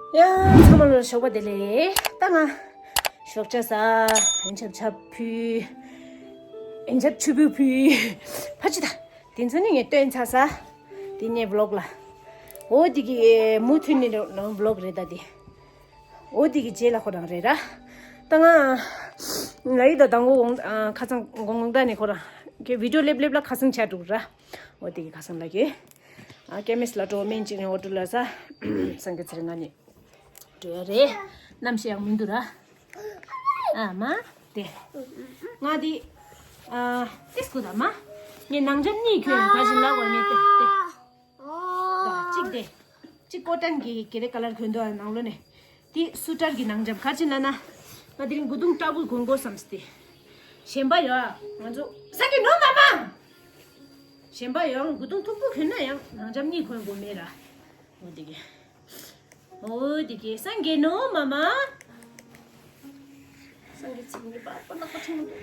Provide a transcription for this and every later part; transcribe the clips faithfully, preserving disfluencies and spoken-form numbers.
ཡ། ཚང་མ་ལ་ཞོགས་པ་བདེ་ལེགས། ད་ང་ཞོགས་ཇ་ཟ། ཡིན་ཆབ་ཆབ་ཕུལ། ཡིན་ཆབ་ཆུ་བུ་ཕུལ། ཕ་ཆི་ད། དེ་ཚོ་ནི་ངས་སྟོན་ཚར་ས། དེ་ནས་བི་ལོག་ལ། འོ་དེ་གི་མུ་མཐུད་ནས་བི་ལོག་རེད་ད་དེ། འོ་དེ་གི་རྗེས་ལ་ཁོ་རང་རེད་ར། ད་ང་ལ་ཡི་ད་དང་པོ་འོང་ཨ། ཁ་སང་དགོང་དག་ནས་ཁོ་རང་གི་བི་ཌིའོ་སླེབས་སླེབས་ལ་ཁ་སང་ཆགས་འགྲོ་ར། འོ་དེ་གི་ཁ་སང་ལ་གི། ཨ། ཀེ་མིས་ལ་འགྲོ་སྨན་གཅིག་ནས་འོ་འགྲོ་ལ་ས། སང་གི་ཚེ་རིང་ང་གཉིས་འགྲོ་ཡ་རེད། གནམ་གཤིས་ཡག་མི་འདུག་ར། ཨ་མ། དེ། ང་དེ། ཨ། ཏིས་ཀུ་ད་མ། ངས་ནང་འཇམ་གཉིས་གྱོན་ག་ཞིག་ལབ་པ་ངས་དེ་དེ། ད་གཅིག་དེ། གཅིག་ཀོ་ཊོན་གྱི་ཀེ་རེ་ཀ་ལར་གྱོན་འདུག་ཨ། ནང་ལོགས་ནས། དེ་སུ་ཊར་གྱི་ནང་འཇམ་ག་ཅི་ལབ་ན། ང་དེ་རིང་དགུ་དུང་ཏྲ་བུ་གོན་དགོས་བསམས་ཏེ། གཞན་པ་ཡོད་ང་ཚོ་ས་གི་ནོ་མ་མ། གཞན་པ་ཡོད་དགུ་དུང་མཐུག་པོ་གྱོན་ན་ཡང་ནང་འཇམ་གཉིས་གོན་དགོས་མེད་ར། འོ་དེ་གི། འོ་དེ་གི་སངས་རྒྱས་ནོ་མ་མ། སངས་རྒྱས་ཚིག་ངེས་པར་པ་ནག་པ་ཆུང་འདུག་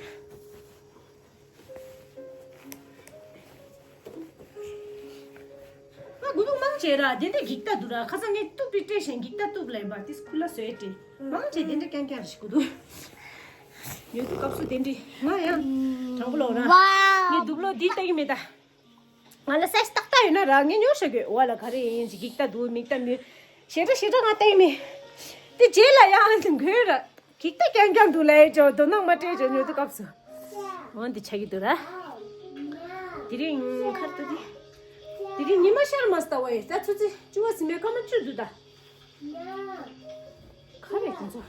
ང་དགུ་དུང་མང་ཆེ་ར་དེ་འདྲ་འགྱིག་ཐག་འདུག་ར། ཁ་སང་ངས་གཏུབ་པའི་སྤྲད་བཞིན་འགྱིག་ཐག་གཏུབ་ལ་ཡིན་པ་དེ་ཁུ་ལ་བཟོས་སྤྲད། མང་ཆེ་དེ་འདྲ་རྐྱང་རྐྱང་རེ་ཞིག་དགུ་དུང་། ཉོ་དུས་སྐབས་སུ་དེ་འདྲ་ང་ཡང་དྲང་པོ་ལོག་ར། ངས་དུག་ལོག་འདི་ལྟ་གི་མེད་ད། ང་ལ་སེ་ཏག་ཏག་ཡོད་ན་ར་ངས་ཉོ་ཤོག་གི་འོ་ལ་ག་རེ་ཡིན་ཅིག་འགྱིག་ཐག་འདུག་མིག་ཐག་མི། ཞེ་དྲག་ཞེ་དྲག་ང་ལྟ་གི་མེད། དེ་རྗེས་ལ་ཡང་ཨ་ནི་འགོས་ར། འགྱིག་ཐག་རྐྱང་རྐྱང་འདུག་ལབ་ཡ་ཅོ་དོ་སྣང་མ་སྤྲད་ཅོ་ཉོ་དུས་སྐབས་སུ། འོ་འདི་ཆགས་ཀྱི་འདུག་ར། དེ་རིང་ཁར་ཏུ་དེ། དེ་རིང་ཉི་མ་ཤར་མ་སྟ་བ་ཡི་ད་ཆུ་ཚོད་བཅུ་པ་ཟིན་མའི་སྐར་མ་བཅུ་འདུག་ད། ཁ་རེ་དེ་ཚོ།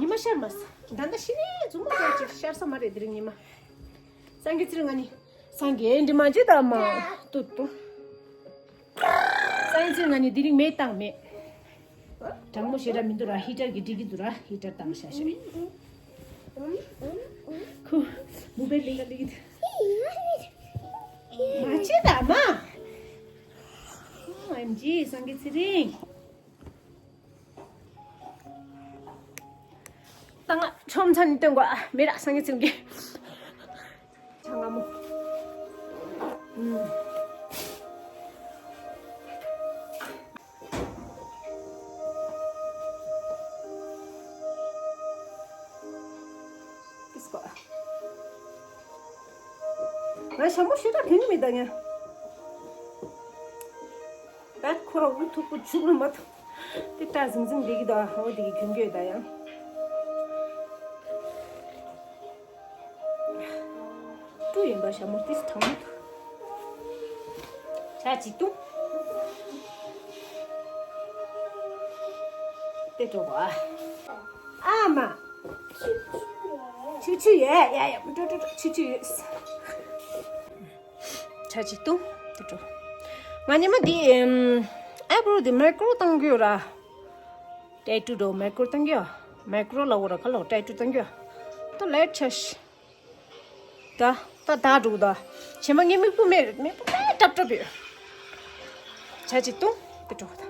ཉི་མ་ཤར་མ་སྟ། ད་ལྟ་ཤི་ནས་འཛུམ་མ་ཤར་ཅིག་ཤར་ས་མ་རེད་དེ་རིང་ཉི་མ། སངས་རྒྱས་ཚེ་རིང་ང་ནི། སངས་རྒྱས་འདི་མ་ཅི་ད་མ། ཏུ་ཏུ། སངས་རྒྱས་ཚེ་རིང་ང་ནི་དེ་རིང་མེ་བཏང་མེད། གྲང་མོ་ཞེ་དྲག་མི་འདུག་ར་ཧི་ཊར་གྱི་འགྲིག་གི་འདུག་ར་ཧི་ཊར་བཏང་ཤ་ཤ། ཁུ། མུ་བེ་ལིང་ག་ལིང་གི། མ་ཅི་ད་མ། ཨོ་ཨེམ་ཇི་སངས་རྒྱས་ཚེ་རིང་། ད་ང་ཆོམ་ཚ་ནི་སྟོན་གོ་ཨ་མི་ར་སངས་རྒྱས་ཚེ་རིང་གི། ཆང་སྔ་མོ། ཨུམ། ཏིས་ཀོ། ང་ཞྭ་མོ་ཞེ་དྲག་གྱོན་གྱི་མེད་ད་ངས། ད་ཁོ་ར་འུ་ཐུག་པོ་བྱུག་རུ་མ་ཐུག་དེ་སྐྲ་ཟིང་ཟིང་བསྡད་ཀྱི་འདུག་འོ་དེ་གི་གྱོན་གྱི་ཡོད་ད་ཡང་། སྤྲུལ་ཡིན་པ་ཞྭ་མོ་ཏིས་དྲང་མོ་ཐུག་ཇ་གཅིག་བཏུང་། དེ་འགྲོ་བ། ཨ་མ། ཆུ་ཆུ་ཡོད་ཡ་ཡ་འགྲོ་འགྲོ་འགྲོ་ཆུ་ཆུ་ཡོད། ཇ་གཅིག་བཏུང་དེ་འགྲོ། ང་ཉི་མ་འདི་ཨེ་བོ་རོ་འདི་མེ་ཀྲོ་བཏང་གི་ཡོད་ར། ཏའི་ཀྲུ་འགྲོ་མེ་ཀྲོ་བཏང་གི་ཡོད། མེ་ཀྲོ་ལ་འོ་ར་ཁ་ལོ་ཏའི་ཀྲུ་བཏང་གི་ཡོད། ད་ལེ་ཆ་ཤི། ད་ད་ད་འགྲོ་ད། བྱེ་མ་ངའི་མིག་པུ་མེད་མིག་པུ་མེད་ཏབ་ཏབ་ཡོད། ཇ་གཅིག་བཏུང་དེ་འགྲོ་ད།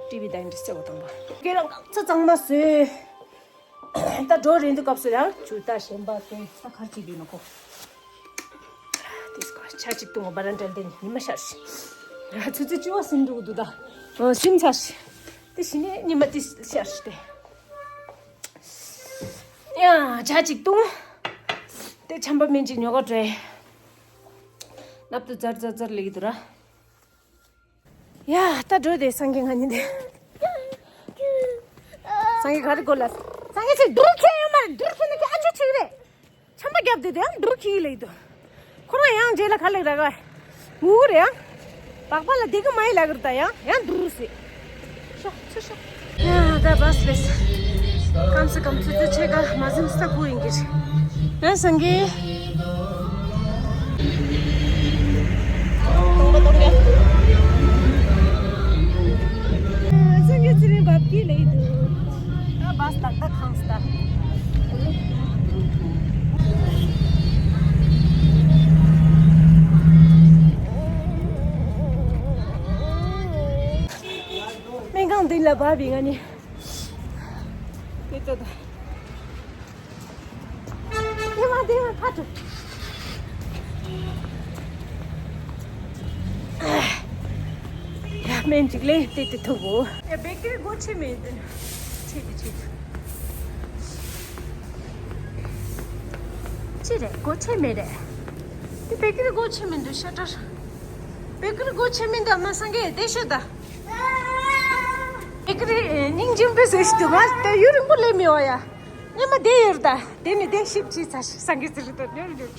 ཊི་བི་ད་ཡིན་འདྲི་སེ་བ་དང་པོ། ཁྱེད་རང་གང་ཚ་གཙང་མ་བཟོས། ད་འགྲོ་རན་དུས་སྐབས་སུ་ཡང་ཇུས་ད་གཞན་པ་བཏུང་ས་ཁར་གཅིག་ཡོད་ན་གོ། དེ་སྐོར་ཇ་གཅིག་བཏུང་བ་ར་འདྲ་འདི་ཉི་མ་ཤར་ཤི། ཆུ་ཚོད་བཅུ་པ་ཟིན་འགྲོ་གི་འདུག་ད། ཨོ་ཟིན་ཚར་ཤི། དེ་བཞིན་ནས་ཉི་མ་དེ་ཤར་ཤི་སྟེ། ཡ་ཇ་གཅིག་བཏུང་། དེ་ཆམ་པ་སྨན་གཅིག་ཉོ་ག་འགྲོ་ཡི། ནབ་ཏུ་ཛར་ཛར་ཛར་ལེགས་འདུག་ར། ཡ་ད་འགྲོ་དེ་སངས་རྒྱས་ང་ཉིད་དེ། སངས་རྒྱས་ག་རེ་དགོས་ལ། སངས་རྒྱས་ཚེ་སྡུར་ཁྱེར་ཡོད་མ་རེད། སྡུར་ཁྱེར་ན་ཁྱེད་ཨ་ཅོ་ཆིག་རེད། ཆམ་པ་བརྒྱབ་དེ་དེ་ཡང་སྡུར་ཁྱེར་ལེགས་འདུག་ཁོ་རང་ཡང་རྗེས་ལ་ག་ལེགས་ར་ག་ངུ་རེད་ཡང་། སྦག་སྦག་ལ་བསྡད་གི་མ་ཡིན་ལབ་གི་རེད་ད་ཡང་ཡང་འདུག་ཟེར། ཤོག་ཚུར་ཤོག་ཡ་ད་བས་བས། སྐམ་སེ་སྐམ་ཚུར་ཚུར་ཆེ་ག་མ་ཟིན་ས་ཁུ་ཡིན་གྱི་རེད། ཡ་སངས་རྒྱས། སངས་རྒྱས་ཚེ་རིང་བབ་ཀྱི་ལེགས་འདུག་ད་བས་ཏག་ཏག་ཁང་སྟ། སྨན་ཁང་འདི་ལ་བབས་པའི་ང་ནི། དེ་ལྟ་དང་། དེ་མ་དེ་མ་ཕ་ཏུ། ཡ་ སྨན་གཅིག་ལས་དེ་དེ་ཐུབ་བོ། ཡ་བེ་ཀ་རི་སྒོ་ཕྱེ་མེད་དེ། ཕྱེ་དེ་ཕྱེ་དེ། ཅི་རེད་སྒོ་ཕྱེ་མེད་རེད། དེ་བེ་ཀ་རི་སྒོ་ཕྱེ་མེད་འདུག་ཤ་ཏར། བེ་ཀ་རི་སྒོ་ཕྱེ་མེད་འདུག་མ་སངས་རྒྱས་དེ་ཤོད་ད། བེ་ཀ་རི་སྙིང་རྗེ་པོ་ཟེར་ཞིག་འདུག་ང་དེ་ཡུན་རིང་པོ་སླེབས་མེད་བ་ཡ། སྔོན་མ་དེ་ཡོད་ད། དེ་ནི་དེ་ཞིབ་ཅིག་ཚ་ཞིག་སངས་རྒྱས་ཟེར་དུ་ཉོར་ཉོར།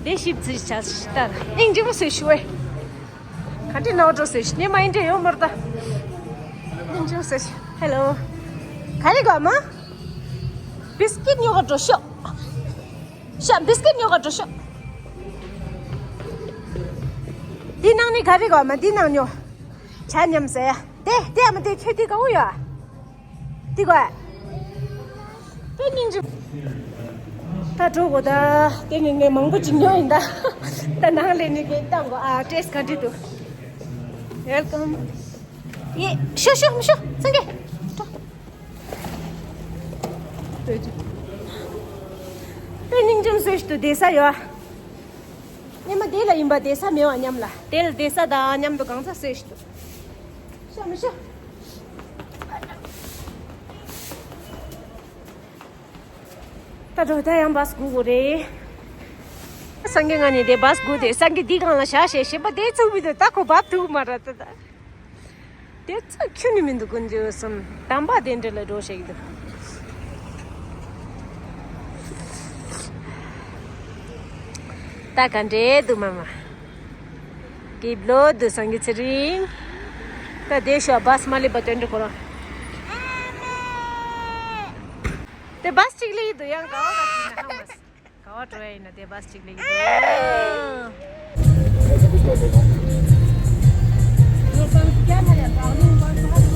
དེ་ཞིབ་ཚིར་ཆ་ཞིག་ལྟར་སྙིང་རྗེ་མོ་ཟེར་ཞུ་བས། ག་འདྲི་ནོར་འགྲོ་ཟེར་ཞུ་ནས་མ་ཡིན་འདྲེ་ཡོང་མར་ད། སྙིང་རྗེ་མོ་ཟེར་ཞུ། ཧེ་ལོ། ག་རེ་དགོས་མ། བིས་ཀིཊ་ཉོ་ག་འགྲོ་ཤོག་ཤ་བིས་ཀིཊ་ཉོ་ག་འགྲོ་ཤོག་འདི་ནང་ནས་ག་རེ་དགོས་མ་འདི་ནང་ཉོ། ཇ་མཉམ་ཟེར་ཡ། དེ་དེ་ཨ་མ་དེ་ཁྱོད་དེ་ག་བོ་ཡོད་ཨ། དེ་གོ་ཨ། དཔེ་སྙིང་རྗེ། ད་འགྲོ་དགོས་ད། དེ་ནི་ངས་མང་པོ་ཅིག་ཉོས་ཡིན་ད། ད་ནང་ལས་ནི་གས་བཏང་གོ་ཨ་ཏྲེས་ག་འདྲི་འདུག Welcome. ཡེ་ཤོ་ཤོ་མི་ཤོ་སངས་རྒྱས། འགྲོ། དཔེ་སྙིང་རྗེ་བཟོས་ཤིག་ཏུ་བསྡད་ས་ཡོད་ཨ། སྔོན་མ་དེ་ལ་ཡིན་པ་བསྡད་ས་མེད་བ་མཉམ་ལ་དེ་ལ་བསྡད་ས་དང་མཉམ་དུ་གང་ཚ་བཟོས་ཤིག་ཏུ། ཤོ་མི་ཤོ། ད་འགྲོ་ད་ཡང་བཱས་སྒུག་དགོས་རེད། སངས་རྒྱས་ང་ནི་དེ་བཱས་སྒུག་དེ་སངས་རྒྱས་འདི་སྒང་ལ་བཞག་བྱས་ཞེས་པ་དེ་ཚུགས་མི་འདུག་ད་ཁོ་བབ་ཐུག་མ་ར་ད་ད། དེ་ཚོ་ཁྱོད་ནི་མི་འདུག་ཀུན་འདུག་སམ་དམ་པ་དེ་འདྲ་ལ་འགྲོ་ཞིག་འདུག་ད་ག་འདྲེ་འདུག་མ་མ། སྐྱིབས་ལོ་འདུག་སངས་རྒྱས་ཚེ་རིང་། ད་དེ་ཤོག་བཱས་མ་སླེབས་པ་དོན་འདྲ་ཁོ་རང་། དེ་བཱས་གཅིག་ལས་འདུག་ཡང་ག་བ་ག་ཅིག་ན་ཧ་མ་སི། ག་བ་འགྲོ་ཡ་ཡིན་ན་དེ་བཱས་གཅིག་ལས་ཀྱི་འདུག་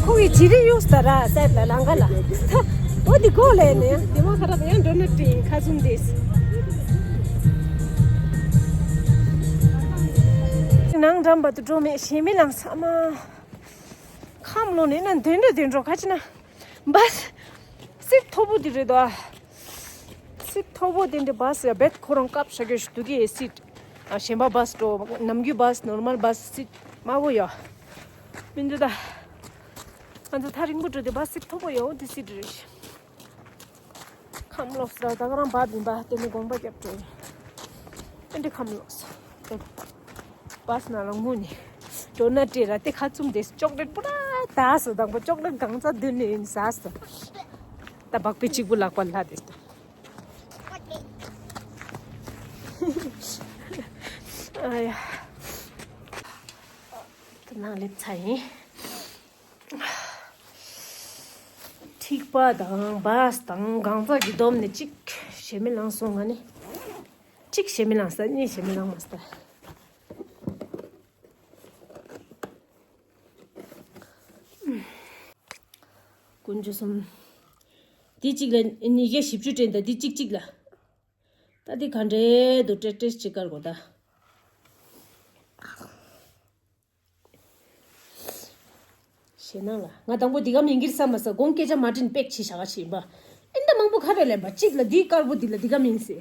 ཁོ་གི་ཇི་རི་ཡོང་སྟ་ར་སད་ལ་ལང་ག་ལ། འོ་དི་གོ་ལེ་ནེ་དི་མ་ཁ་ར་ཡང་འགྲོ་ནི་ཏིང་ཁ་ཚུམ་དེས། ནང་འགྲམ་པ་དུ་འགྲོ་མེད་ཞེ་མི་ལང་ས་མ། ཁམ་ལོ་ནེ་ན་དོན་འགྲོ་དོན་འགྲོ་ཁ་ཅི་ན། བཱས། སིཊ་མཐོ་པོ་དེ་རེད་དོ། སིཊ་མཐོ་པོ་དེ་འདྲ་བཱས་ཡ་བེད་ཁོ་རང་སྐབས་ཤ་གེ་ཞུ་དུ་གི་སིཊ། ཨ་གཞན་པ་བཱས་འགྲོ་ནམ་རྒྱུན་བཱས་ནོར་མལ་བཱས་སིཊ་དམའ་བོ་ཡོད། མི་འདུག་ད། ང་ཚོ་ཐག་རིང་པོ་འགྲོ་དེ་བཱས་སིཊ་མཐོ་པོ་ཡོད་དེ་སིཊ་རེད། ཁམ་ལོག་ས་ད་ག་རང་བབ་ཡིན་པ་དེ་ནི་དགོངས་པ་རྒྱབ་འགྲོ་ཡིན། ཨེ་འདྲ་ཁམ་ལོག་ས་དེ། བཱས་ནང་ལ་ངུ་ནས། ཌོ་ནཊ་སྤྲད་ར་དེ་ཁ་བཙུམ་དེ་ཅོག་ལེཊ་པུ་ར་ད་སོ་དང་པོ་ཅོག་ལེཊ་གང་ཚ་བདུན་ནས་ཡིན་ཟ་སོ། ད་བག་པའི་གཅིག་པུ་ལག་པ་ལ་དེ་ལྟ། ཨ་ཡ། ད་ནང་སླེབས་ཚར་ཡིན། ཐིགས་པ་དང་བཱས་དང་གང་ཚ་གི་སྡོམ་ནས་གཅིག་ཞེ་མི་ལང་སོང་ང་ནི། གཅིག་ཞེ་མི་ལང་ས་གཉིས་ཞེ་མི་ལང་མ་ས། ཀུན་སྤྱོད་གསུམ། འདི་གཅིག་ལ་ཉིས་བརྒྱ་བཞི་བཅུ་སྤྲད་འདུག་འདི་གཅིག་གཅིག་ལ། ད་འདི་ག་འདྲའི་འདུག་སྤྲད་སྤྲད་ཅིག་དཀར་གོ་ད། ཞེད་སྣང་ལ་ང་དང་པོ་འདི་ག་མིན་གྱིར་བསམ་མ་ས་དགོང་སྐད་ཆ་མ་དྲིན་པེག་ཆེ་བྱ་ག་ཆེ་ཡིན་པ། ཨིན་ད་མང་པོ་ཁ་རེ་ལེན་པ་གཅིག་ལ་འདི་དཀར་པོ་འདི་ལ་འདི་ག་མིན་སེ།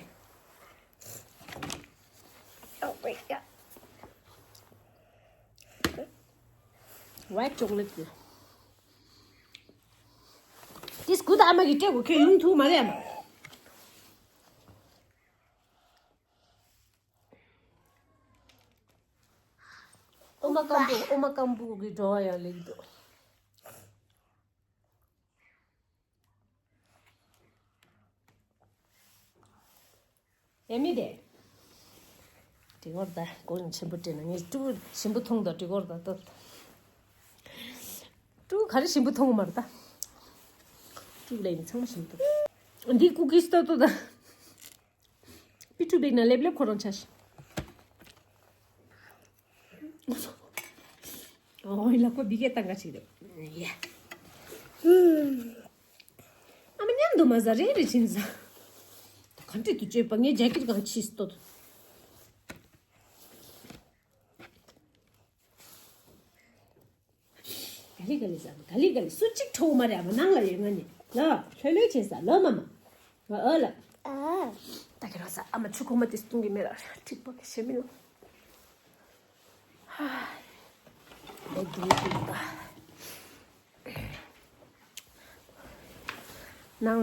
White chocolate དེ། དེ་སྐུ་ད་ཨ་མ་གི་སྤྲད་དགོས་ཁྱོད་ཡོང་ཐུབ་མ་རེད་ཨ་མ། ཨོ་མ་སྐམ་པོ་ཨོ་མ་སྐམ་པོ་གི་བྲོ་བ་ཡང་ལེགས་འདུག་ཡ་མི་དེ། དྲི་གོར་ད་གོ་ཡང་ཆེན་པོ་དྲི་ན་ངས་ཀྲུ་ཞིམ་པོ་མཐོང་ད་དྲི་གོར་ད་ཏོ། ཀྲུ་ག་རེ་ཞིམ་པོ་མཐོང་གི་མ་རེད་ད། ཀྲུ་ལས་ཡིན་ཚང་མ་ཞིམ་པོ་འདུག་འདི་ཀུ་ཀིས་ཏོ་ཏོ་ད། པི་ཀྲུ་བིག་ན་ལེབ་ལེབ་ཁོ་རང་ཆ་ཤི། ཨོ་ཡི་ལག་པ་བི་གེ་བཏང་ག་ཅིག་རེད། ཡ། ཨ་མ་མཉམ་དུ་མ་ཟ་རེ་རེ་ཕྱིན་ཟ། ག་འདྲེ་དུ་བཅོས་པ་ངའི་རྒྱ་ཁྱིར་གང་ཕྱིས་ཏོ། ག་ལི་ག་ལི་ཟ་ག་ལི་ག་ལི་སུ་གཅིག་ཁྲོ་བོ་མ་རེད་ཨ་མ་ནང་ལ་ཡོད་ང་ནི་ལ་ལྷོད་ལྷོད་བྱས་ཟ་ལ་མ་མ། ང་ཨ་ལ། ད་ཁྱེད་རང་ཟ་ཨ་མ་ཆུ་ཁོག་མ་དེ་སྟོང་གི་མེད་ར་འཁྲིག་པ་གི་ཞེ་མི་ལོ། ནང་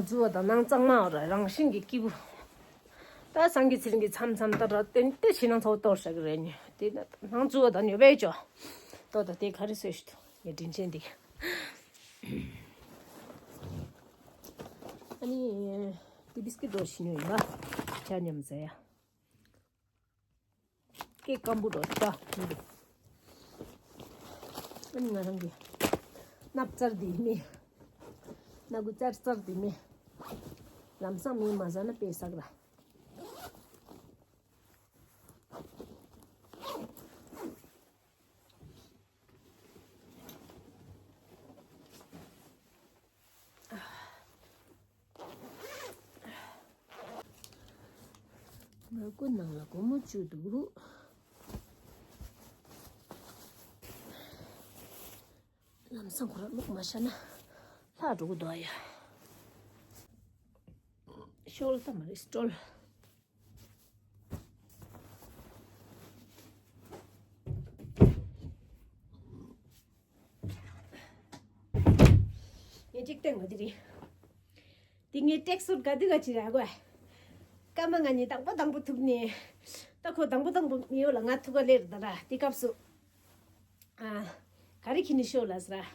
འཛུལ་བ་དང་ནང་གཙང་མ་བ་ར་རང་བཞིན་གྱི་སྐྱིད་པོ། ད་སངས་རྒྱས་ཚེ་རིང་གི་མཚམས་མཚམས་ལྟར་ར་ཏན་ཏན་ཞིག་ནང་ཚོ་གཏོར་བཞག་གི་རེད་ནི། དེ་ནང་འཛུལ་བ་དང་ཉོ་བའི་ཅོ། ལྟོ་དང་དེ་ག་རེ་སོས་ཤི་ཐུ་ངས་དྲིན་ཆེན་འདི། ཨ་ནི། དེ་བིས་ཀིཊ་རོ་ཞིག་ཉོས་ཡིན་པ། ཇ་མཉམ་ཟ་ཡ། ཀེག་སྐམ་པོ་རོ་ད། ཨ་ནི་ང་རང་གི་སྣབས་རྩར་འདི་མེད། སྣ་དགུ་ཙར་ཙར་འདི་མེད། ལམ་སང་མི་མ་ཟ་ན་དཔེ་བསགས་ར། ང་ཀུན་ནང་ལ་སྒོར་མོ་བཅུ་འདུག་ལམ་སང་ཁོ་རང་བླུགས་མ་བཞག་ན་ལྷག་འགྲོ་གི་འདུག་ཨ་ཡ། ཤོག་ལ་ལྟ་མ་རེད་སྤྲོལ། ངས་གཅིག་བསྟན་དགོས་དེ་རེད། དེ་ངས་ཀྲེག་སུཊ་ག་དུས་ག་ཅི་ར་གོ། སྐར་མ་ང་གཉིས་དང་པོ་དང་པོ་ཐུག་ནས། ད་ཁོ་དང་པོ་དང་པོ་མི་ཡོད་ལ་ང་ཐུག་ག་ལེར་ད་ར་དེ་སྐབས་སུ། ཨ། ག་རེ་ཁྱེར་ནས་ཤོག་ལ་ཟེར་ར།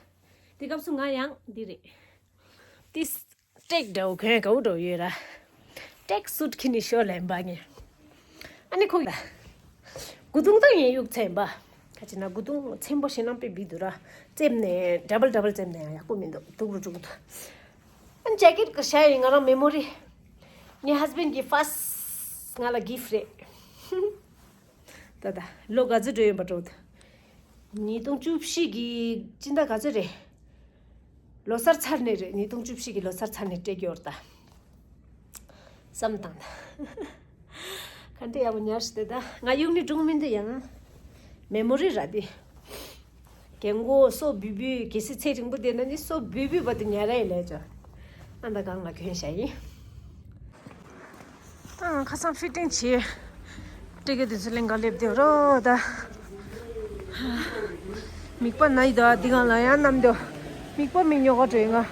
དེ་སྐབས་སུ་ང་ཡང་འདི་རེད། ཏིས། ཀྲེག་འདྲ་བོ་གོན་ག་བོ་འདྲ་བོ་ཡོད་ར། ཀྲེག་སུཊ་ཁྱེར་ནས་ཤོག་ལ་ཡིན་པ་ངས། ཨ་ནི་ཁོ་ལ། དགུ་དུང་ད་ངས་གཡུག་ཚན་པ། ཁ་ཅིག་ན་དགུ་དུང་ཆེན་པོ་ཞེ་ནང་པའི་བི་འདུག་ར། བཙེམ་ནས་ཌབ་བལ་ཌབ་བལ་བཙེམ་ནས་ཡང་ཡག་པོ་མི་འདུག་སྡུག་རུ་འགྲོ་གི་འདུག་ཨ་ནི་ཇེ་ཀེཊ་གི་ཤ་ཡིན་ང་རང་མེ་མོ་རི། ངའི་ཧས་བྷེན་གི་ཕར་སི་ང་ལ་གིཕ་རེད། ད་ད་ལོ་ག་ཚོད་འགྲོ་ཡོད་པ་འགྲོ་ད། ཉིས་སྟོང་བཅུ་བཞི་གི་སྤྱི་ཟླ་ག་ཚོད་རེད། ལོ་གསར་ཚར་ནས་རེད། ཉིས་སྟོང་བཅུ་བཞི་གི་ལོ་གསར་ཚར་ནས་སྤྲད་ཀྱི་ཡོད་རེད་ད། བསམ་བཏང་ད། ག་འདྲ་ཡག་པོ་ཉར་ཤི་དེ་ད་ང་གཡུག་ནི་སྒྲུང་མི་འདུག་ཡང་། མེ་མོ་རི་ར་དེ། རྒན་མགོ་སོ་བུད་བུད་གལ་སྲིད་ཚེ་རིང་པོ་བསྡད་ན་ནི་སོ་བུད་བུད་བར་དུ་ཉར་ཡ་ལས་ཅོ། ཨ་ད་གང་ལ་གྱོན་བྱ་ཡིན། ཨ་ཁ་སང་ཕི་ཊིང་བྱས། སྤྲེལ་རྒན་དེ་ཚོ་ལེན་ག་སླེབས་དེ་རོ་ད། མིག་པ་ན་ཡི་ད་འདི་གང་ལ་ཡང་བསྣམས་དོ། མིག་པ་མི་ཉོ་ག་བྲོས་ང་།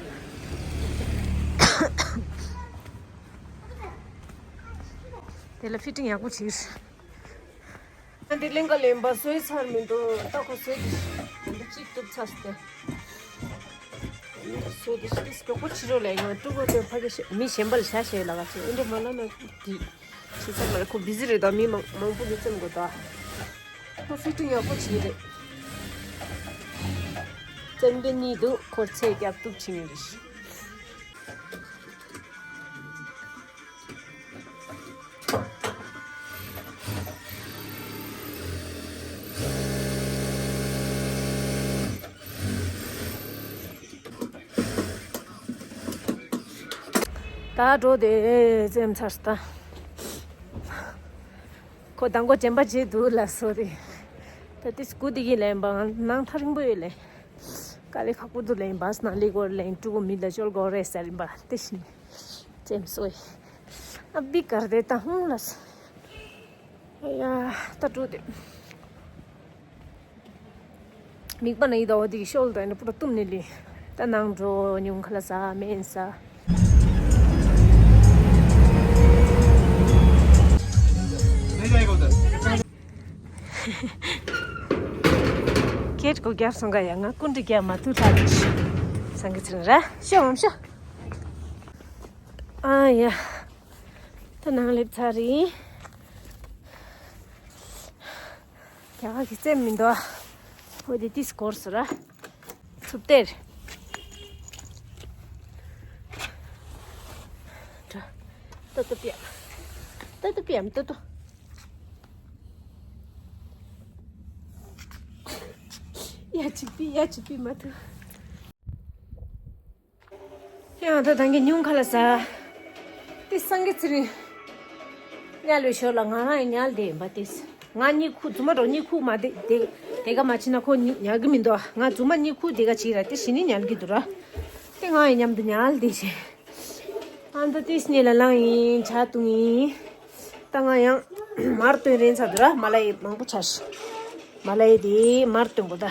དེ་ལ་ཕི་ཊིང་ཡག་པོ་བྱས། ཨ་འདི་ལེན་ག་ལེན་པ་བཟོས་ཚར་མི་འདུག་ད་ཁོ་བཟོས་ཏེ་འདི་གཅིག་གཏུབ་ཚར་སྟེ། བཟོས་ཏེ་ཤི་ཏིས་མགྱོགས་པོ་ཕྱི་རོལ་ལ་ཡོང་ཀྲུ་གོ་དེ་ཕ་གི་ཤེ་མི་གཞན་པ་ལ་བྱ་ཞེས་ལ་ག་ཚོད་ཨེ་འདྲ་མ་ལ་ན་འདི་ཕྱི་ཚར་མ་རེད། ཁོ་བི་ཟི་རེད་ད། མི་མང་མང་པོ་གི་བཙེམ་དགོས་ད། ཁོ་ཕི་ཊིང་ཡག་པོ་བྱེད་ཀྱི་རེད། བཙེམ་མཁན་གཉིས་འདུག་ཁོ་ཚེ་རྒྱབ་གཏུབ་བྱེད་མཁན་རེད། ད་འགྲོ་དེ་བཙེམ་ཚར་ད། ཁོ་དང་པོ་སྦྱིན་པ་བྱེད་འདུག་ལ་སོ་རེད། ད་དེ་སྐུ་དེ་གི་ལེན་པ་ནང་ཐག་རིང་པོ་ཡོད་ལེ། དཀའ་ལས་ཁག་པོ་འདུག་ལེན་པ་སྣང་ལེ་གོར་ལེན་ཀྲུ་གོ་མི་ལ་ཅོལ་གོ་རེ་ཟེར་རིན་པ་དེ་བཞིན་བཙེམ་སོ་ཡི། ཨ་བི་གར་དེ་ད་ཧུང་ལ་སོ། ཡ་ད་འགྲོ་དེ། མིག་པ་ན་ཡི་ད་འོ་དེ་གི་ཤོལ་ད་ཡིན་པུ་ར་གཏུམ་ནི་ལི། ད་ནང་འགྲོ་ཉུང་ཁ་ལ་ཟ་མེན་ཟ། ཁེད་ཀོ་རྒྱབ་སོང་ག་ཡ་ང་ཀུན་ཏུ་རྒྱབ་མ་ཐུག་ཐག་རེད། སང་གི་ཚིར་ར་ཤོ་མམ་ཤོ། ཨ་ཡ། ད་ནང་སླེབས་ཚར་རེད། རྒྱ་གར་གྱི་རྩེད་མི་འདུག་ཨ། འོ་དེ་ཏིས་སྐོར་སོ་ར། ཚུབ་སྟེར། ཏོ་ཏོ་པིའམ། ཏོ་ཏོ་པིའམ་ཏོ་ཏོ། ཡ་ཅི་པི་ཡ་ཅི་པི་མ་ཐུ། ཡང་ད་ད་གིན་ཉུང་ཁ་ལ་ཟ། དེ་སང་གི་ཚེ་རིང་ཉལ་བའི་ཞོར་ལ་ང་རང་ཡང་ཉལ་བསྡད་ཡིན་པ་དེ། ང་གཉིད་ཁུག་རྫུན་མ་འགྲོ་གཉིད་ཁུག་མ་བསྡད་དེ་དེ་ག་མ་བྱེད་ན་ཁོ་གཉིད་ཉལ་གི་མི་འདུག་ང་རྫུན་མ་གཉིད་ཁུག་དེ་ག་བྱེད་ར་དེ་ཞི་ནི་ཉལ་གི་འདུག་ར། དེ་ང་ཡང་མཉམ་དུ་ཉལ་བསྡད་བྱས། ཨ་ད་དེ་སྙེ་ལ་ལངས་ཡིན་ཇ་བཏུང་ཡིན། ད་ང་ཡང་མར་བཏོན་རན་ཚར་འདུག་ར་མ་ལ་ཡི་མང་པོ་ཆགས་ཤག་མ་ལ་ཡི་དེ་མར་བཏོན་དགོས་ད།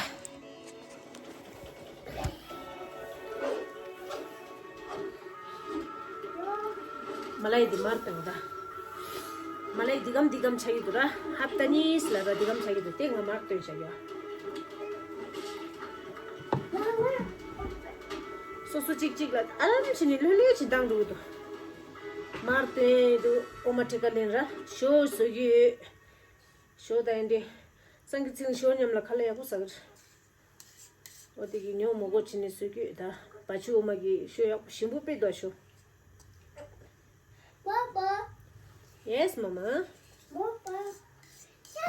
མ་ལ་ཡི་དེ་མར་བཏོན་དགོས་ད། མ་ལ་ཡི་འདི་གམ་འདི་གམ་ཆགས་ཀྱི་འདུག་ར། ཧབ་ཏ་གཉིས་ལ་ར་འདི་གམ་ཆགས་ཀྱི་འདུག་དེ་ང་མར་བཏོན་བཞག་ཡོད། སོ་སོ་གཅིག་གཅིག་ལ་ཨ་ལམ་བྱས་ནས་ལྷོད་ལྷོད་བྱས་བཏང་འགྲོ་གི་འདུག་མར་བཏོན་འདུག་ཨོ་མ་ཁྲི་ཀ་ལེན་ར་ཞོ་བཟོ་གི་ཡོད། ཞོ་ད་ཡིན་ཏེ། སང་གི་ཚིང་ཞོ་མཉམ་ལ་ཁ་ལག་ཡག་པོ་ཟ་གི་རེད། འོ་དེ་གི་ཉོ་མོ་གོ་ཕྱི་ནས་སུ་གི་ད་བ་ཆུ་འོ་མ་གི་ཤོ་ཡག་པོ་ཞིམ་པོ་དཔེ་དོ་ཤོ། Yes, mama.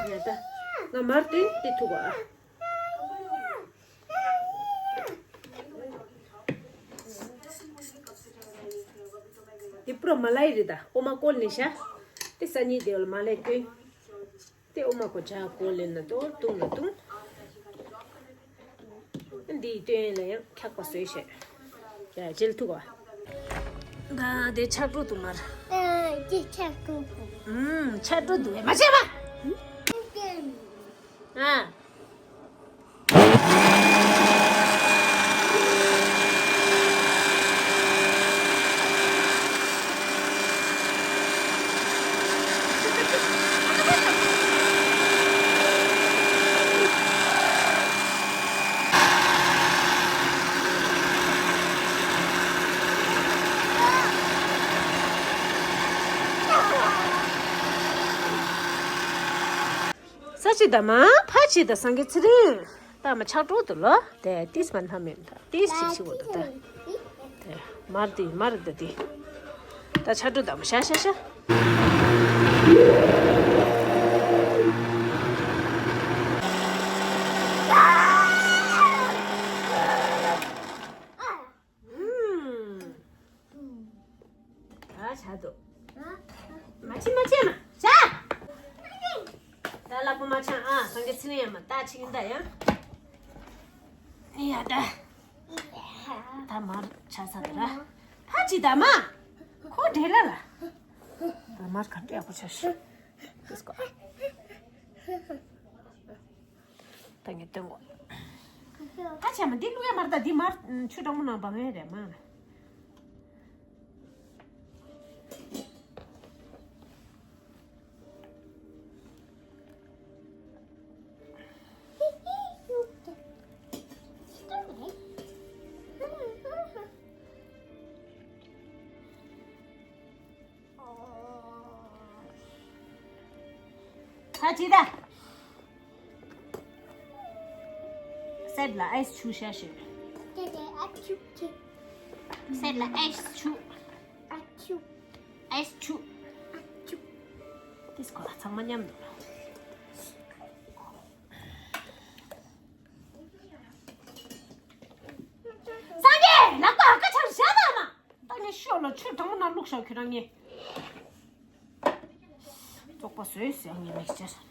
ཡ་ད། ང་མར་བཏོན་ཏེ་ཐུག་གོ་ཨ། དེ་པུ་ར་མ་ལ་ཡི་རེད་ད། འོ་མ་བསྐོལ་ནས་ཤ། དེ་སང་ཉིན་དེ་བ་ལ་མ་ལ་ཡི་བཏོན། དེ་འོ་མ་གོ་ཇ་གོ་ལེན་ན་དོ་བཏུང་ན་བཏུང་། འདིའི་སྟེང་ལ་ཡང་འཁྱག་པ་བཟོས་བྱས། ཡ་ཇེལ་ཐུག་པ། ད་དེ་ཆག་འགྲོ་འདུག་མར། ཨ་ཅེ་ཆག་འགྲོ་འདུག་ཨུམ་ཆག་འགྲོ་འདུག་ཨེ་མ་བྱེད་པ། ཨ། ས་ཅི་ད་མ་ཕ་ཅི་ད་སང་གི་ཚེ་རིང་། ད་མ་ཆག་འགྲོ་འདུག་ལོ། དེ་ཏིས་མ་ཐ་མེད་ད་ཏིས་ཅིག་ཞིག་འོ་འདུག་ད། དེ་མར་དེ་མར་ད་དེ། ད་ཆག་འགྲོ་ད་མ་ཤ་ཤ་ཤ། ཨུམ། ད་བྱ་འདུག་མ་ཕྱི་མ་ཕྱི་མ་བྱ། ད་ལག་པ་མ་འཆང་ཨ། སངས་རྒྱས་ཚེ་རིང་ཡ་མ་ད་ཕྱི་ཡིན་ད་ཡ། ཡ་ད། ད་མར་ཆ་ས་ད་ར། ཕ་ཅི་ད་མ། ཁོ་འདྲེ་ལ་ལ། ད་མར་ག་འདྲ་ཡག་པོ་ཆ་ཤི། ཏིས་ཀོ། ད་ངས་སྟོན་གོ། ད་བྱས་མ་འདི་བླུག་ཡ་མར་ད་འདི་མར་ཆུ་གྲང་མོ་ནང་སྦང་ཡ་རེད་མ། ད་ཅི་ད། སེབ་ལ་ཨའི་སི་ཆུ་ཤ་ཤེ། ཏེ་ཏེ་ཨ་ཆུ་ཆུ། སེབ་ལ་ཨའི་སི་ཆུ། ཨ་ཆུ། ཨའི་སི་ཆུ། ཨ་ཆུ། ཏིས་ཀོ་ལ་ཚང་མ་མཉམ་དུ། སངས་རྒྱས་ལག་པ་ཨ་ཀ་ཆག་བཞག་ན་མ། ད་ངས་ཤོག་ལ་ཆུ་གྲང་མོ་ནང་བླུགས་ཤོག་ཁྱོད་རང་ངས། བཙོག་པ་བཟོས་ཟེར་ངས་མིག་ཅར།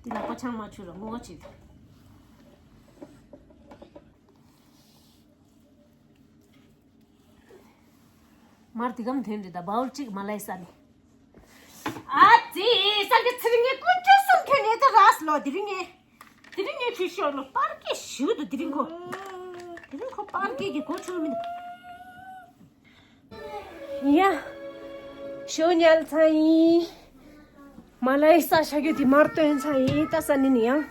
འདི་ལ་ཀོ་ཆང་མ་ཆུ་ར་ངོ་བ་ཅིག་དང་། མར་དེ་གམ་ཐོན་རེད་ད་བའོལ་གཅིག་མ་ལའི་ས་ནས། ཨ་ཙི། སངས་རྒྱས་ཚེ་རིང་ངས་ཀུན་སྤྲུལ་གསུམ་ཁྱོད་ངས་ད་རགས་ལོ་དེ་རིང་ངས། དེ་རིང་ངས་ཁྱོད་ཤོར་ལོ་པར་ཀེ་ཞུ་དུ་དེ་རིང་ཁོ། དེ་རིང་ཁོ་པར་ཀེ་གི་གོ་ཆོད་མིན། ཡ། ཞོ་ཉལ་ཚང་ཡིན། མ་ལའི་ས་ཤ་གྱོད་དེ་མར་བཏོན་ཚང་ཡིན་ད་ས་ནི་ནི་ཡང་།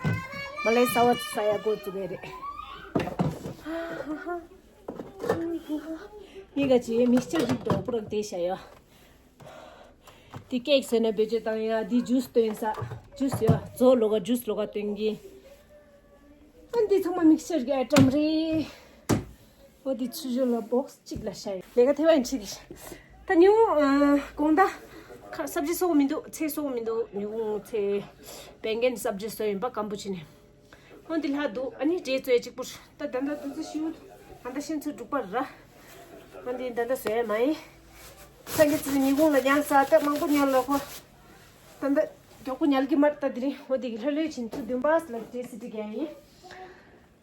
མ་ལའི་ས་བ་ས་ཡ་གོ་ཙུ་གེ་རེད། ཡི་ག་ཅི་མིག་ཅར་རིག་དོ་པུ་རག་དེ་ཤ་ཡོ། འདི་ཀེག་བཟོས་ནས་བེད་སྤྱོད་བཏང་ཡ། འདི་ཇུས་སྟོན་ས། ཇུས་ཡ། ཛོ་ལོ་ག་ཇུས་ལོ་ག་སྟོན་གི། ཨ་འདི་ཚང་མ་མིག་སི་ཅར་གྱི་ཨའི་ཊམ་རེད། འོ་འདི་ཚུར་ཞོག་ལ་བོག་སི་གཅིག་ལ་བཞག་ཡོད། ལས་ཀ་ཐེ་བ་ཡིན་ཁྲིད་གི། ད་ཉི་ཧོང་དགོང་དག་ཁ་སབ་ཇི་བཟོ་གི་མི་འདུག་ཚལ་བཟོ་གི་མི་འདུག་ཉི་ཧོང་ཚལ་བན་གན་སབ་ཇི་བཟོས་ཡིན་པ། སྐམ་པོ་བྱས་ནས། འོ་འདི་ལྷག་འདུག་ཨ་ནི་འབྲས་བཙོས་གཅིག་པུར། ད་ད་ད་དུ་ཚོད་ཤིའུ། ད་ད་ཤིན་ཚོད་དྲུག་པ་ར། འོ་འདི་ད་ད་བཟོས་ཡ་མ་ཡིན། སངས་རྒྱས་ཚེ་ཉི་ཧོང་ལ་ཉལ་ས་ད་མང་པོ་ཉལ་ལ་ཁོ། ད་ད་མགྱོགས་པོ་ཉལ་གི་མར་ད་དེ་རིང་འོ་འདི་གི་ལྷོད་ལྷོད་ཕྱིན་ཚུར་བདུན་པ་ལ་འབྲས་སི་ཏི་རྒྱག་ཡིན།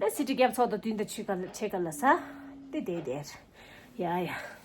ཨ་སི་ཏི་རྒྱབ་ཚོགས་དང་བདུན་དང་ཆུ་ག་ལ་ཆེ་ག་ལ་ས། དེ་དེ་དེ། ཡ་ཡ།